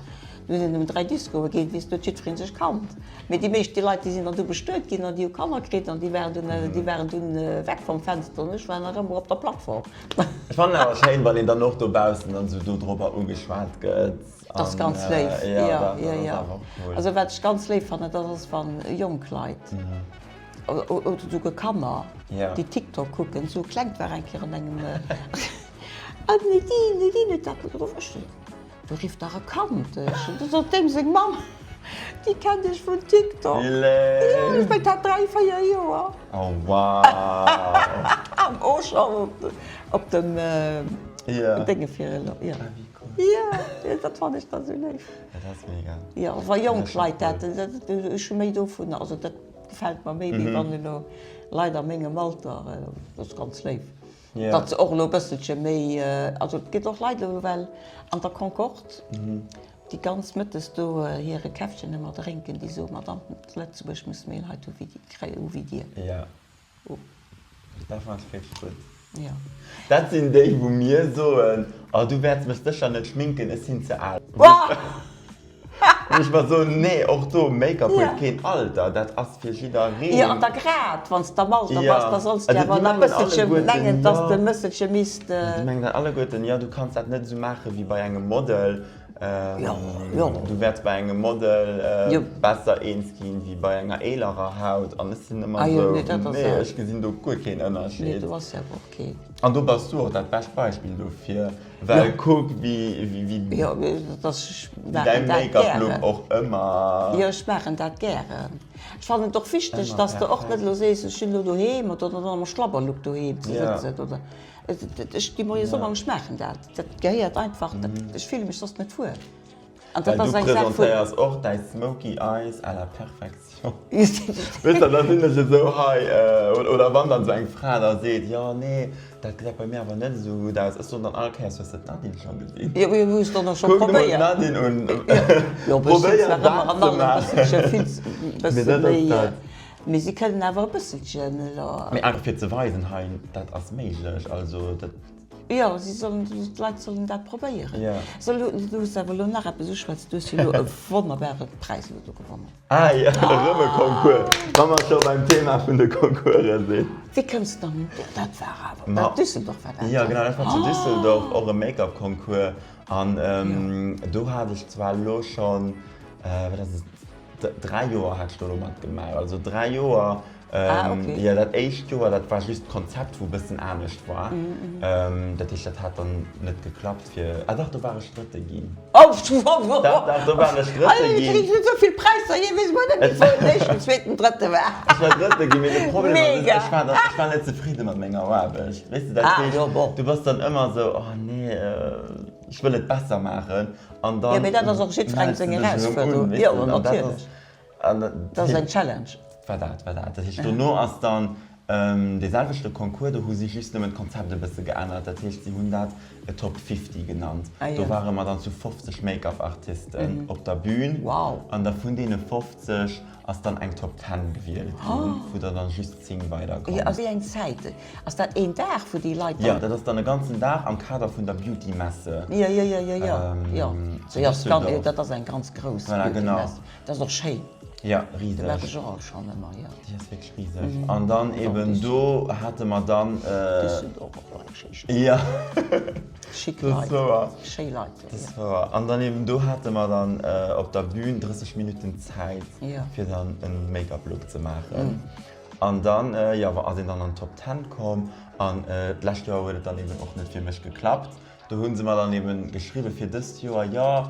do sinn nëmmen 3 Discoe ginn, weess de, do huet jiddweree sech kannt. Mee déi meescht, déi Leit, déi sinn dann du bestuet ginn an déi hu Kanner kritt an déi waren dunn, déi waren dunn weg vom Fenster an ech war nach ëmmer op der Plattform. Ech fannen awer schéin, wann een dann och dobaussen dann esou dodrobber ugeschwat gëtt. Dat ass ganz léif, jo, jo, jo. Also wat ech ganz léif fannen, dat ass wann jonk Leit oder esouguer Kanner, déi TikTok kucken, esou e klengt war eng Kéier an engem, Nadine, Nadine, dat geruff. Ech sot, do rifft dach e Kand dech. Du sot deem seng Mamm. Déi kennen ech vun TikTok. Wéi léif! Jo, ech mengen, dat hat 3, 4 Joer. Oh wow! Am Auchan op dem Dénge fir elo. Jo. Ah, wéi cool. Jo, dat fannen ech da sou léif. Dat ass mega. Jo, wa jonk Leit dat, ech hu méi dovunner, also dat gefält mer méi, wéi wann elo Leit a mengem Alter, dat ass ganz léif, datt se och elo e bësselche méi, also et gëtt och Leit elo well an der Concorde, déi ganz mëttes do hire Käffchen ëmmer drénken, déi soen, Madame, zu Lëtzebuerg musse méi Leit hu wéi dir. Jo, dat fannen ech wierklech gutt. Jo. Dat sinn déi, wou mir soen, Oh, du wäerts mech sécher net schminken, ech sinn ze al. Wou ech mer soen, Nee, och do, Make-up huet keen Alter, dat ass fir jiddereen. Jo, an da grad, wann s de am Alter bass, da solls de awer nach e bësselche mengen, dass de e mësselche misst. Déi mengen dann alleguerten, Jo, du kanns dat net esou maache wéi bei engem Model. Du wäerts bei engem Model besser eens ginn wéi bei enger eelerer Haut an ech sinn ëmmer esou, nee, ech gesinn do guer keen Ënnerscheed. An do bass du och dat bescht Beispill dofir, well kuck wéi däi Make-up-Look och ëmmer. Jo, ech maachen dat gären. Ech fannen et och wichteg, dass de och net elo sees, ech sinn elo doheem oder dann am Schlabberlook doheem ze sëtzen oder. Ech gi moies op an ech maachen dat. Dat gehéiert einfach, ech fille mech soss net wuel. An dat ass eng Saach vun. Well du presentéiers och däi Smoky Eyes à la perfection. Weess de, da sinn ech esou hei, oder wann dann esou eng Fra da seet, jo nee, dat gesäit bei mir awer net esou gutt aus. Ech soen dann all Kéiers, hues de d'Nadine scho gesinn? Jo, jo, hues de och scho Kuck emol probéiert. d'Nadine un. Jo, ech sinn Probéier zwar dat ëmmer an ze allem e maachen. bësselche vill, Mee bësse dat ass méi. dat. Mee si kënnen awer e bësselchen elo. Mee einfach fir ze weisen, hei, dat ass méiglech, also dat. Jo, si sollen, d'Leit sollen dat probéieren. Jo. So, elo, du hues awer elo nach eppes uschwätz, du hues jo elo e wonnerbare Präis elo do gewonnen. Ah jo, erëm e Concours, wa mer scho beim Thema vun de Concourse sinn. Wéi koums de dann, dat war awer, dat Düsseldorf war dat? Jo, genau, dat war zu Düsseldorf, och e Make-up-Concours. An do hat ech zwar elo schonn, wat ass et, 3 Joer hat ech do elo matgemaach, also 3 Joer. Ah, okay. Jo, dat éischt Joer, dat war just d'Konzept, wou e bëssen anescht war. Dat heescht, dat hat dann net geklappt fir, ah dach, do war ech Drëtte ginn. Oh, Dach, dach, do war ech Drëtte Hei, ginn. kritt esou vill Präisser, hie weess guer net méi, wou en éischten, zweeten, Drëtte war. Ech war Drëtte ginn, mee de Problem ass, Mega. ech war dann, ech war net zefridde mat menger Aarbecht. Weess de, dat Ah, heescht, jo, bon. du bass dann ëmmer esou, oh nee, ech wëll et besser maachen. An dann Jo, mee dat ass och jiddwerengem mells seng de dech erëm Erausfuerderung. un, weess Jo, de, an dat ass, natierlech. an Dat ass eng Challenge. War dat, war dat. Dat heescht, dono ass dann dee selwechte Concours, do hu si just nëmmen d'Konzept e bësse geännert. Dat heescht, si hunn dat e Top 50 genannt. Do ware mer dann zu 50 Make-up-Artisten op der Bühn. Wow! An da vun deene 50 ass dann eng Top 10 gewielt ginn, wou der dann just 10 weiderkommen. Jo, a wéi eng Zäit? Ass dat een Dag, wou déi Leit dann. Jo, dat ass dann e ganzen Dag am Kader vun der Beauty Messe. Jo, jo, jo, jo, jo, jo. Zu Düsseldorf. Dat ass eng ganz grouss Voilà, Beauty genau. Messe. Dat ass och schéin. Ja, riseg. Do war ech och alt schonn ëmmer, jo. Déi ass wierklech riseg. An dann eben do hate mer dann. Düsseldorf och eng schéi Stad. Jo. Chic Dat ass Leit. wouer. Schéi Leit do, jo. Dat ass wouer. An dann eben do hate mer dann op der Bühn 30 Minutten Zäit, fir dann e Make-up-Look ze maachen. An dann, jo, ass een dann an d'Top Ten komm. An d'lescht Joer huet et dann eben och net fir mech geklappt. Do hu se mer dann eben geschriwwen fir dëst Joer, jo,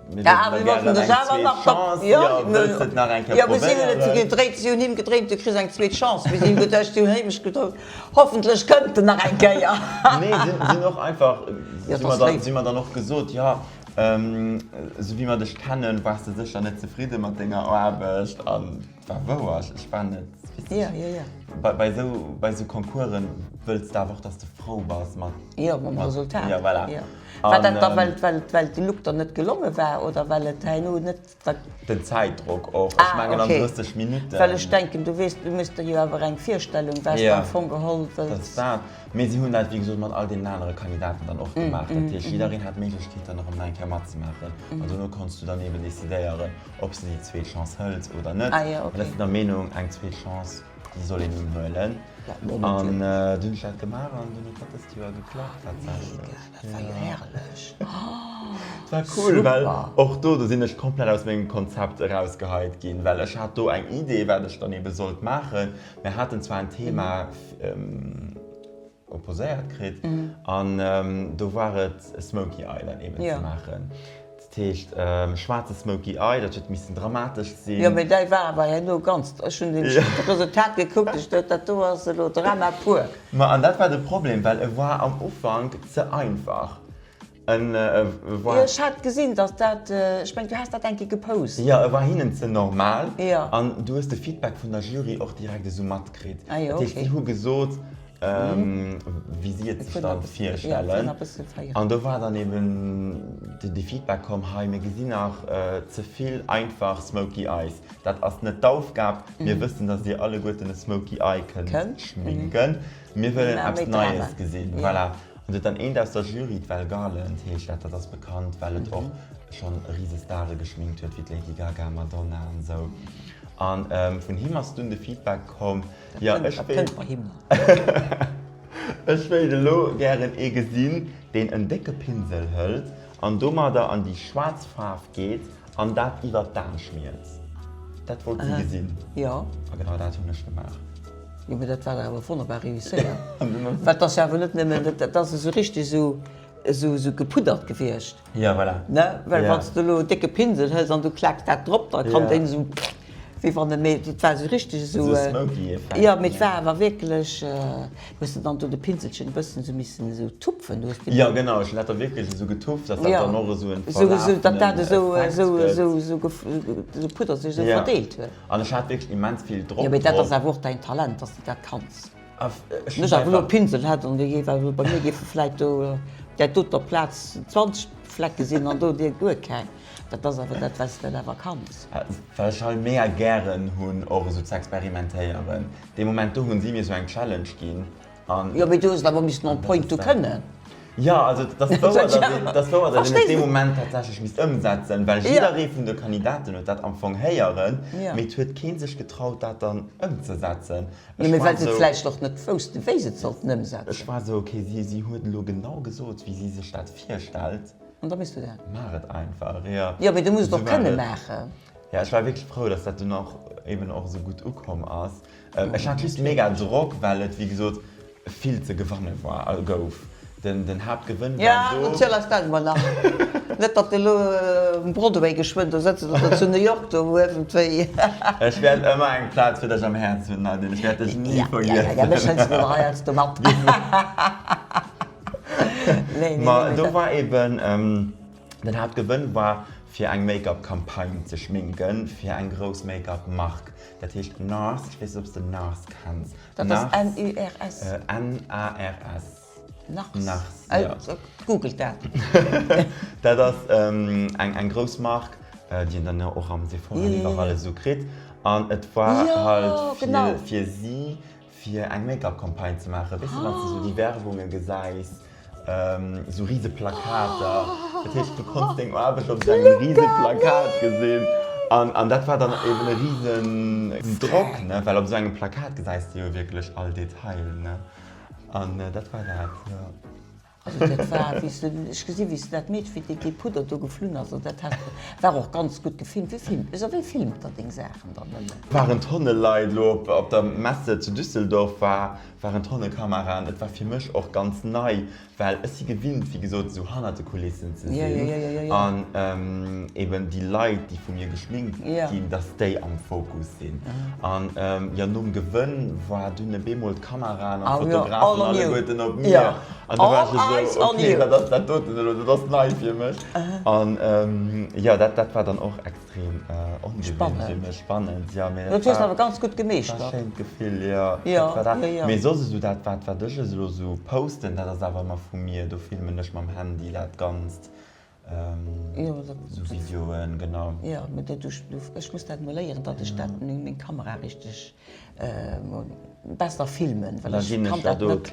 mir wëllen der gären eng zweet Chance, jo, wëlls de et nach eng Kéier probéieren? Si hunn him gedréint, du kriss eng zweet Chance. Mir si hunn geduecht, si hunn heemlech geduecht, hoffentlech kënnt en nach eng Kéier. Nee, si sinn och einfach, si hu mer dann, si hu mer dann och gesot, jo, esou wéi mer dech kennen, waars de sécher net zefridde mat denger Aarbecht an. War wouer, ech war net, weess Ja, ja, ja. Bei, bei sou, bei sou Concoursen wëlls de awer och, dass de frou bass mat. Jo, mam Resultat. Ja, voilà. Ja. War dat da, well, well, well de Look dann net gelonge war oder well et herno net da. Den Zäitdrock och, ech Ah, mengen an okay. 30 Minutten. Well ech denken, du weess, du méchs der jo awer eng Virstellung, wat s de Ja. am Fong geholl Dat wëlls. ass dat. Mee si hunn dat, wéi gesot, mat all deenen anere Kandidaten dann och gemaach. Dat heescht, jiddereen hat d'Méiglechkeet, dann erëm nach eng Kéier matzemaachen. An dono konns du dann eben decidéieren, Ob s de déi zweet Chance hëls oder net. Ah, ja, okay. Well ech sinn der Meenung, eng zweet Chance, déi soll een unhuelen. Ja, an dunn hunn ech dat gemaach an dunn huet dat dëst Joer geklappt tatsächlech. Mega, dat war jo herrlech. Dat war cool, well och do, do sinn ech komplett aus mengem Konzept erausgeheit ginn, well ech hat do eng Idee, wat ech dann ebe sollt maachen. Mir haten zwar en Thema opposéiert kritt an do war et e Smoky Eye dann eben ze maachen. Dat heescht, schwaarze Smoky Eye, dat huet missen dramatesch sinn. Jo, mee däi war awer herno ganz, ech hunn den Resultat gekuckt, ech duet, dat do ass elo Drama pur. Ma an dat war de Problem, well e war am Ufank ze einfach. En war. Jo, ech hat gesinn, datt dat, ech mengen, du has dat eng Kéier gepost. Jo, e war hinnen ze normal. Jo. An du hues de Feedback vun der Jury och direkt esou matkritt. Ah jo, Dat heescht, okay. si hu gesot, wéi si et sech dann virstellen. An do war dann eben de Feedback komm, hei mir gesinn nach ze vill einfach Smoky Eyes, dat ass net d'Aufgab, mir wëssen, datt dir alleguerten e Smoky Eye kënnt schminken, mir wëllen eppes Neies gesinn. Voilà. An do huet dann eent aus der Jury, d'Val Garland heescht dat, dat ass bekannt, well et och schonn rise Stare geschminkt huet, wéi d'Lady Gaga, Madonna an esou. An vun him ass dunn de Feedback komm, Jo, ech wéilt. Ech wéilt elo gären ee gesinn, deen en décke Pinsel hëlt an domadder an déi schwaarz Faarf geet an dat iwwert d'Aen schmiert. Dat wollt si gesinn. Jo. A genau dat hunn ech gemaach. Jo, mee dat war dach awer wonnerbar réusséiert. Well et ass jo awer net nëmmen, dat ass esou richteg esou, esou gepuddert gewiescht. Ja, voilà. Ne? Well Ja. wann s de elo e décke Pinsel hëls an du klaaks dat drop, da kann Ja. deen esou, wéi wann e, mee et war esou richteg esou. Esou smoky Effekt. Jo, mee et war awer wierklech, hues de dann do de Pinselchen e bëssen esou missen esou tupfen? Du hues dee. Jo, genau, ech hunn dat da wierklech esou getupft, dass dat Ja. dann och esou en Esou, esou, datt dat verlafenen esou, Effekt esou, gëtt. esou, esou gef, esou Pudder sech esou Ja. verdeelt huet. An ech hat wierklech immens vill Drock Jo, mee dat ass drop. awer och däin Talent, dass de dat kanns. Ech Ech awer elo e Pinsel hätt an dee géif awer bei mir géife vläit do op där doter Plaz 20 Flecke sinn an do dir guer keng. Dat ass awer dat, wat s de awer kanns. Well ech halt mega gären hunn och esou ze experimentéieren. Dee Moment do hunn si mir esou eng Challenge ginn an. Jo, mee du hues et awer missen on point do kënnen. Jo, also et ass wouer, datt een, et ass wouer, datt een et dee Moment tatsächlech misst ëmsetzen, well jidderee vun de Kandidaten huet dat am Fong héieren, mee et huet kee sech getraut, dat dann ëmzesetzen. Jo, mee well se et vläicht och net woussten, wéi se et sollten ëmsetzen. Ech war esou, ok, si, si huet elo genau gesot, wéi si sech dat virstellt. An da misst du dat. Maach et einfach, jo. Jo, mee du muss et och kënne maachen. Ja, ech war wierklech frou, dass dat dunn och eben och esou gutt ukomm ass. Ech hat just mega Drock, well et, wéi gesot, vill ze gewanne war, gouf. Den, den Haaptgewënn war Ja, do. bezuel eis dat emol nach. Net datt de elo um Broadway geschwënn do sëtzt oder zu New York do wou iergendwéi. Ech wäert ëmmer eng Plaz fir dech am Häerz hunn, Nadine. Ech wäert dech ni Ja, ja, ja, ja, mech vergiessen. hëls de elo heiansdo mat. Nee, nee, Ma nee, do dat. war eben, den Haaptgewënn war fir eng Make-up-Campagne ze schminken fir eng grouss Make-up-Mark. Dat heescht Nars, ech weess net, ob s de Nars kenns. Dat ass N-U-R-S? N-A-R-S. Nars. Nars, jo. Googelt dat. Dat ass eng grouss Mark, déi een dann jo och am Sephora an iwwerall esou kritt. An et war halt fir si, fir eng Make-up-Campagne ze maachen. Weess de, wann s de esou déi Werbunge gesäis, esou rise Plakater. Dat heescht, du konns deng Aarbecht op esou engem rise Plakat gesinn. An dat war dann eben e risen Drock, ne, well op esou engem Plakat gesäis de jo wierklech all Detail, ne. An dat war dat, jo. Also dat war, wéi s de, ech gesi wéi s de dat Meedche, wéi dee Pudder do geflunn ass, also dat hat, war och ganz gutt gefilmt. Wéi filmt, also wéi filmt der deng Saachen dann ëmmer? Waren Tonne Leit elo op op der Messe zu Düsseldorf war, waren Tonne Kameraen. Et war fir mech och ganz nei, Well ech si gewinnt, wéi gesot, esou hannert de Kulissen ze sinn an eben déi Leit, déi vu mir geschminkt ginn, dass déi am Fokus sinn. An jo, nom Gewënn war dunn op eemol d'Kameraen an d'Fotografen alleguerten op mir. An du war ech esou, ok, wat ass dat doten elo, dat ass nei fir mech. An jo, dat war dann och Extrem ongewinnt fir mech, spannend, jo, mee Dat hues de awer ganz gutt gemeeschtert. War schéint Gefill, jo. Jo, jo, jo. Mee soss esou dat wat wat ech elo esou posten, dat ass awer ëmmer vu mir, do filmen ech mam Handy dat Ganzt, esou Videoen, genau. Jo, mee du, ech muss dat mol léieren, datt ech dat, meng Kamera richteg Besser filmen, well ech kann dat net.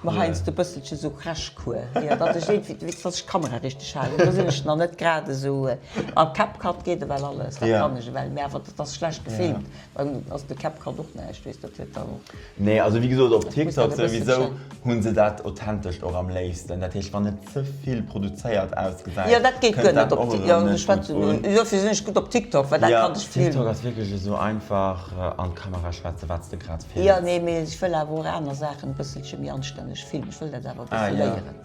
Mer heiansdo e bësselche sou Crashcours, jo, datt ech iergendwéi, datt ech d'Kamera richteg halen. Do sinn ech nach net grad esou. Am CapCut geet ewell alles, dat kann ech ewell, mä awer dat ass schlecht gefilmt, dann ass de CapCut och näischt, weess, dat huet dann. Nee, also wéi gesot, op TikTok souwisou hu se dat Authentescht och am léifsten. Dat heescht, wann et ze vill produzéiert ausgesäit, Jo, dat geet kënnt guer dat net op och Tik, erëm jo, net ech schwätzen, gutt un. dofir sinn ech gutt op TikTok, well dat Ja, kann ech TikTok filmen. ass wierklech esou einfach an d'Kamera schwätzen, wat s de grad Jo, fills. nee, mee ech wëll awer och aner Saachen e bësselche méi anstänneg filmen. Ech wëll dat awer e Ah bësse ja. léieren.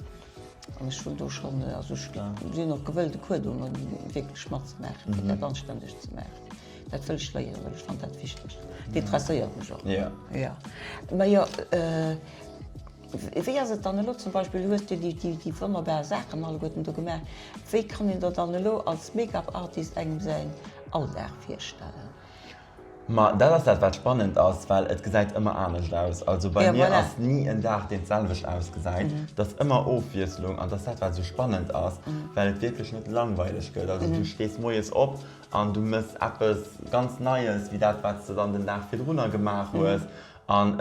An ech hunn do schonn, also ech sinn och gewëllt e Cours do wierklech matzemaachen, fir dat anstänneg ze maachen. Dat wëll ech léieren, well ech fannen dat wichteg. Dat interesséiert mech och. Jo. Jo. Mä jo, wéi ass et dann elo zum Beispill, du hues jo déi wonnerbar Saachen alleguerten do gemaach, wéi kann een der dann elo als Make-up-Artist engem säin Alldag virstellen? Ma dat ass dat wat spannend ass, well et gesäit ëmmer anescht aus. Also bei mir ass ni en Dag deen d'selwecht ausgesäit. Et ass ëmmer Ofwiesslung an dat ass dat wat esou spannend ass, well et wierklech net langweileg gëtt. Also du stees moies op an du mëss eppes ganz Neies wéi dat wat s de dann den Dag virdrunner gemaach hues. An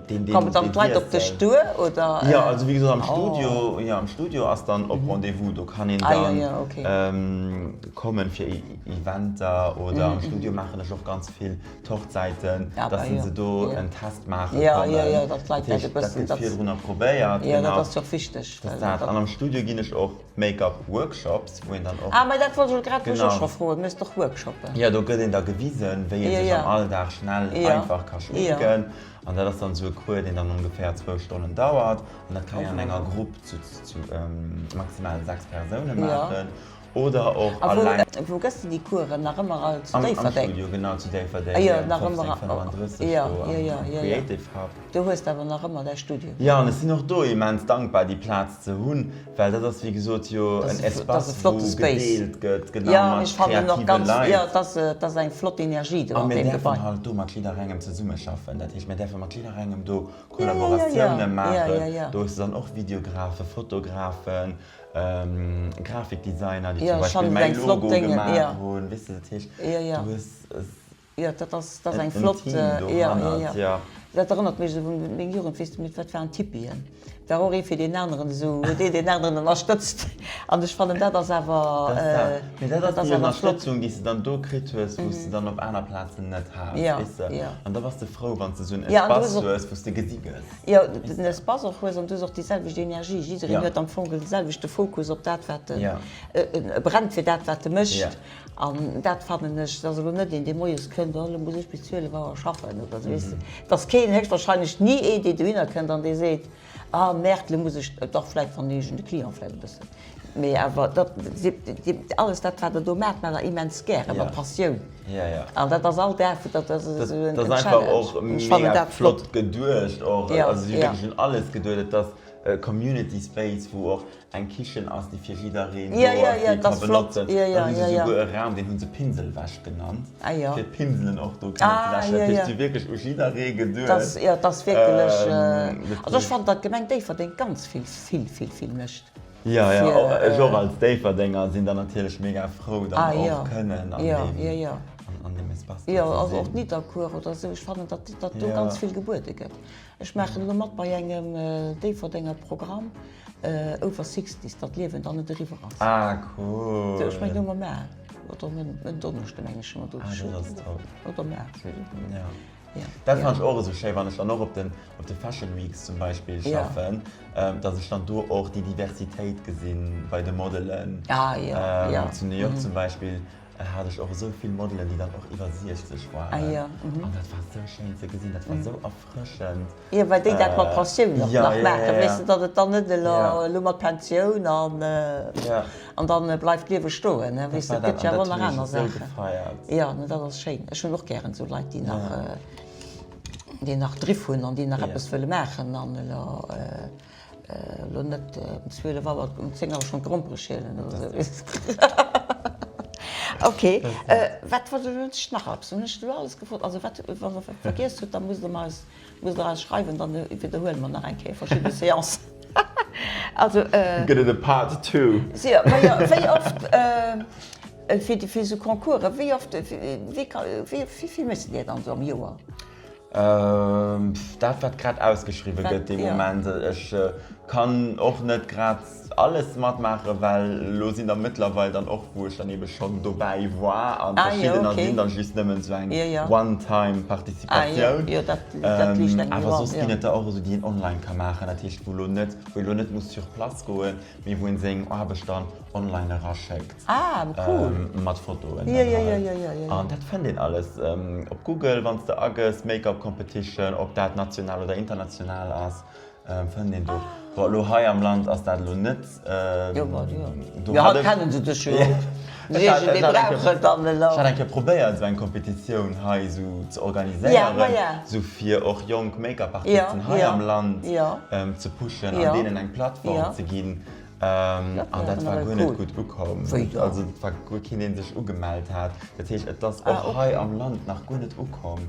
deen, deen, Kommen dann d'Leit op dech duer, oder? Jo, also wéi gesot am Studio, jo am Studio ass dann op Rendez-vous, do kann een dann kommen fir Eventer oder am Studio maachen ech och ganz vill d'Hochzäiten, dass se do en Test maache kommen. Dat heescht, dat gëtt virdrunner probéiert, genau. Jo, dat ass jo och wichteg. Dat ass dat. An am Studio ginn ech och Make-up Workshops, wou een dann och. Ah, mä dat wollt ech grad mech och scho froen. Méchs de och Workshoppen? Jo, do gëtt een da gewisen, wéi ee sech am Alldag schnell, einfach ka schminken. An dat ass dann esou e Cours, deen dann ongeféier zwou Stonnen dauert. An dat kann een an enger Grupp zu maximal 6 Persoune maachen oder och alleng. A wou gëss de déi Coursen? Nach ëmmer zu Déifferdeng? Am Studio, genau, zu Déifferdeng, 1535 do am Creative Hub. Do hues de awer nach ëmmer däi Studio. Jo, an ech sinn och do immens dankbar, déi Plaz ze hunn, well dat ass, wéi gesot, jo en Espace, wou gedeelt gëtt, genau, mat kreative Leit. Jo, et ass eng flott Energie do an deem Gebai. A mir däerfen halt do mat jidderengem zesummeschaffen. Dat heescht, mir däerfe mat jidderengem do Kollaboratioune maachen. Do hues de dann och Videografen, Fotografen, Grafikdesigner, déi zum Beispill mäi Logo gemaach hunn. Weess de, dat heescht, du hues. Jo, dat ass, dat ass eng flott, jo, jo, jo. Dat erënnert mech esou un meng Jugend, weess de, wat waren Tippien? War och ee fir deen aneren esou, huet een deen aneren ënnerstëtzt. An ech fannen, dat ass awer, Dat ass dat. Mee dat dat ass ass déi awer flott. Ënnerstëtzung, déi s de dann do kritt hues, wou s de dann op aner Plazen net has, Jo, weess de. jo. An da bass de frou, wann s de esou en Jo, an du hues Espace och, hues, wou s de gesi gëss. jo, den Espace och hues an du hues och déi selwecht Energie. Jiddereen Jo. huet am Fong de selwechte Fokus op dat, wat en, Jo. e brennt fir dat, wat e mécht. Jo. An dat fannen ech, et ass elo net een, dee moies kënnt, oh, elo muss ech bis 12 Auer schaffen oder esou, weess de. Et ass keen, héchstwahrscheinlech ni een, dee dohinner kënnt an dee seet, ah merde, elo muss ech, dach vläicht wann iergend e Client vläicht e bëssen, mee awer dat, alles dat, wat Der do maacht, maacht Der immens gären, mat Passioun. An dat ass all Dag, dat ass esou en Dat ass einfach Challenge. och An ech fannen mega dat flott. flott geduecht och. Also si hu wierklech un alles geduecht. Et ass e Community Space, wou och Eng Kichen ass, déi fir jiddereen do ass, déi ee ka benotzen. Dann hu se souguer e Raum, deen hu se Pinselwäsch genannt, fir d'Pinselen och do kënnen ze wäschen. Dat heescht, si hu wierklech u jidderee geduecht. Jo, et ass wierklech, also ech fannen, datt d'Gemeng Déifferdeng ganz vill, vill, vill, vill mécht. Jo, jo, ech och als Déifferdenger sinn dann natierlech mega frou, dann och kënnen an deem Espace do ze sinn. Jo, also och Nidderkuer oder esou, ech fannen, datt do ganz vill gebuede gëtt. Ech maachen elo mat bei engem Déifferdenger Programm Over Sixties, datt d'Liewen dann net eriwwer ass. Ah cool! Ech mengen elo mar oder en Donneschde meng ech hu mer do Ah dat ass top. Oder mar, ech weess et net. Ja. Dat fannen ech och esou schéi, wann ech dann och op den op de Fashion Weeks zum Beispill schaffen, datt ech dann do och déi Diversitéit gesinn bei de Modelen. Ah jo, jo. Zu New York zum Beispill hat ech och esou vill Modelen, déi dann och iwwer 60 waren. Ah jo. An dat war esou schéin ze gesinn, dat war esou erfrëschend. Jo, well déi dat mat Passioun och nach maachen, weess de, datt et dann net elo elo mat Pensioun an an dann bleift d'Liewe stoen, weess de, et gëtt jo awer och nach aner Saachen. Jo, no dat ass schéin. Ech hunn och gären esou Leit, déi nach, déi nach Driff hunn an déi nach eppes wëlle maachen an elo. Elo net um 12 Auer, um 10 Auer schonn d'Grompere schielen oder sou, weess de. Ok, wat wollt ech nach eppes? Hunn ech elo alles gefrot? Also wat, wann Der wat vergiess hutt, da musst Der mer eis, musst Der eis schreiwen, dann widderhuele mer nach eng Kéier verschidde Seancen. Also. Gëtt et e Part two? Jo, ma jo, wéi oft, fir, fir esou Concoursen, wéi oft, wéi ka, wéi vill méchs de där dann esou am Joer? Dat wat grad ausgeschriwwe gëtt dee Moment. Ech kann och net grad alles matmaachen, well elo sinn der mëttlerweil dann och, wou ech dann ebe schonn dobäi war an verschiddener sinn dann just nëmmen esou eng one-time Participatioun. Awer soss ginn et der och esou, déi een online ka maachen, dat heescht wou elo net, wou ee elo net muss sur place goen, mee wou een seng Aarbecht dann online eraschéckt. Ah, cool. Mat Fotoen dann halt. Jo, jo, jo, jo. An dat fënnt een alles op Google, wann s de agëss Make-up Competition, ob dat national oder international ass, fënnt een do. Bon, elo hei am Land ass dat elo net. Jo, ma jo. Jo, haut kennen se dech jo. Ech hat eng Kéier probéiert, esou eng Kompetitioun hei esou ze organiséieren, esou fir och jonk Make-up-Artisten hei am Land ze pushen an deenen eng Plattform ze ginn. An dat war guer net gutt ukomm. Also et war guer keen, dee sech ugemellt hat. Dat heescht, et ass och hei am Land nach guer net ukomm,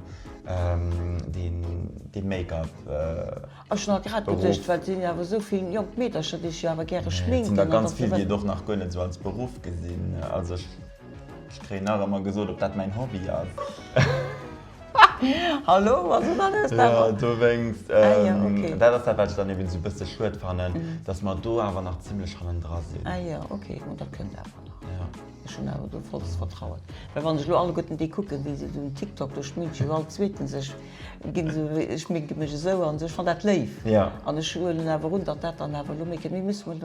dee Make-up. Ech hunn alt grad geduecht, well et sinn jo awer esou vill jonk Meedercher, déi sech jo awer gäre schminken. Et sinn der ganz vill, déi et och nach guer net esou als Beruff gesinn. Also ech kréien nach ëmmer gesot, ob dat mäin Hobby ass. Hallo, was ass dat alles da? Jo, dowéinst, dat ass dat, wat ech dann eben esou e bësse schued fannen, dass mer do awer nach zimlech hannendra sinn. Ah jo, okay, ma dat kënnt awer nach. Ech hunn awer do vollst Vertrauen. Well wann ech elo alleguerten déi kucken, déi se do um TikTok, do schminkt jo all Zweeten sech, ginn se, ech schminke mech esou an esou. Ech fannen dat léif. An ech huelen awer un, datt dat dann awer elo méi kënnt. Mir musse mol,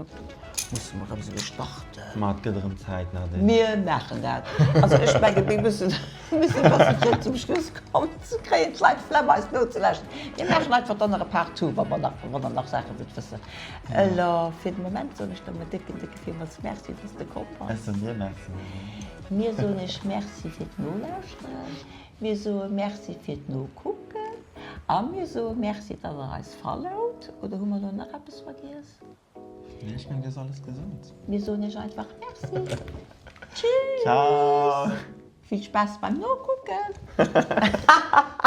musse mer erëm esou starten. Ma et gëtt erëm Zäit, Nadine. Mir maachen dat. Also ech menge mir mussen, mussen e bësse fir zum Schluss kommen, ze kréien d'Leit d'Flemm eis nozelauschteren. Mir maachen einfach dann nach e Part two, wa mer nach, wann der nach Saache wëllt wëssen. Elo fir de Moment soen ech der mol décken, décke villmools Merci, dass de komm bass. Ech soen dir Merci, Nadine. Mir soen iech Merci fir d'Nolauschteren, mir soe Merci fir d'Nokucken a mir soe Merci, dass der eis followt. Oder hu mer elo nach eppes vergiess? Nee, ech mengen, du hues alles gesot. Mir soen iech einfach Merci. Tschüss! Ciao! Vill Spaass beim Nokucken!